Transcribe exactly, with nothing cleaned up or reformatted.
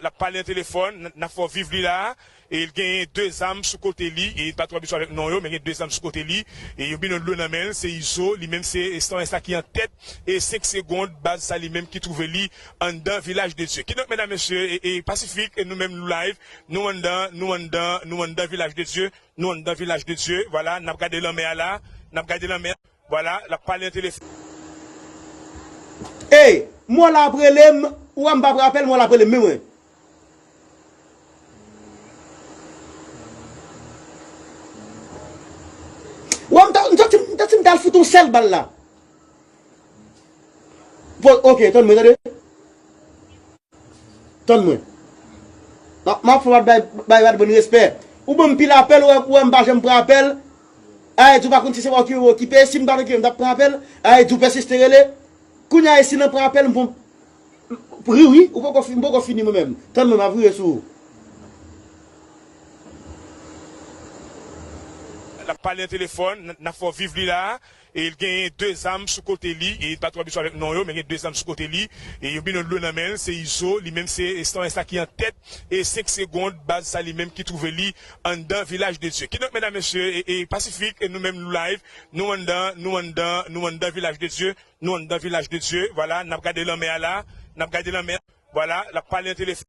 L ap pale nan telefòn, n, n ap fè w viv li la. E l genyen de zam sou kote li, e pa twò abitye avèk non yo, men gen de zam sou kote li. E yon bidon dlo nan men l, se Izo, li menm se, se yon sa ki an tèt, e senk segonn, baz sa li menm ki twouve li anndan Vilaj de Dye. Kidonk, medam, mesye, e, e Pasifik, e nou menm nou live, nou anndan, nou anndan, nou anndan Vilaj de Dye, nou anndan Vilaj de Dye, vwala, n ap gade lanmè a la, n ap gade lanmè a. Vwala, l ap pale nan telefòn. Ey, mò la ap rele m, ou wè m pa pran apèl, mò la ap rele m, men mwen. Ou wè m ta, m santi, m santi m ta al fout yon sèl bal la. Bon, ok, tann mwen, tande. Tann mwen. M ap, m ap fè w bay, bay Bad Bunny respè. Ou ban m pil apèl, ou wè, ou wè m pa janm pran apèl. Ay, di w pa konn si se pa okipe, okipe. Si m pa t okipe, m t ap pran apèl. Ay, di w pèsiste rele. Kounye a, e si nan pran apèl, m bon. Ri, wi, ou poko fi-, m poko fini mwen menm. Tann mwen, m ap vire sou ou. L ap pale nan telefòn, n, n ap fè w viv li la. E l genyen de zam sou kote li, e pa twò abitye avèk non yo, men gen de zam sou kote li, e yon bidon dlo nan men l, se Izo, li menm se, se yon sa ki an tèt, e senk segonn, baz sa li menm ki twouve li anndan Vilaj de Dye. Kidonk, medam, mesye, e, e Pasifik, e nou menm nou live, nou anndan, nou anndan, nou anndan Vilaj de Dye, nou anndan Vilaj de Dye, vwala, n ap gade lanmè a la, n ap gade lanmè a, vwala, l ap pale nan telefòn.